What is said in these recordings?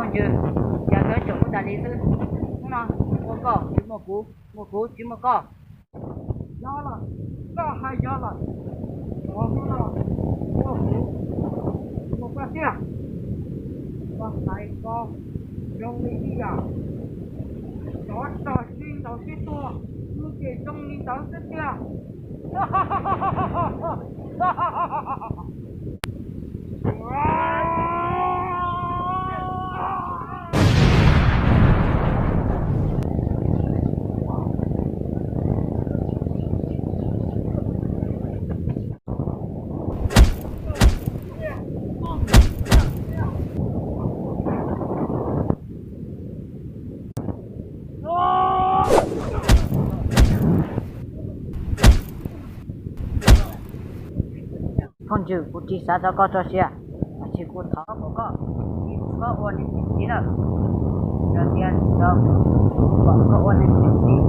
Phooj ywg, cas koj tseem ua tas li xwb? Hnub no ua koj tsis muaj kuv, muaj kuv tsis muaj koj. Yog lawm, koj hais yog lawm. Hnub no ua kuv, ua koj tiag. Koj hais koj zoo li ib yam tsov rog sib ntaus sib tua, kuv ces zoo li ntawd xwb tiag. Phooj ywg, kuv tsis xav tau koj txoj sia, tab sis kuv thov kom koj, koj ua niam txiv na. Yog tias kom koj ua niam txiv,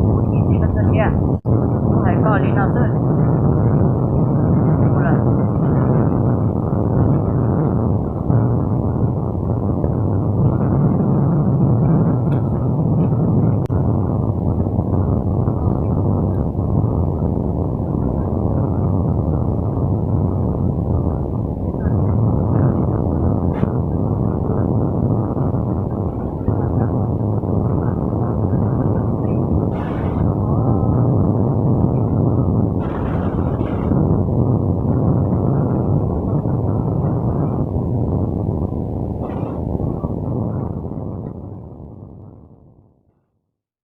kuv tsis xav koj txoj sia. Kuv hais koj li no xwb. Kuv lawm.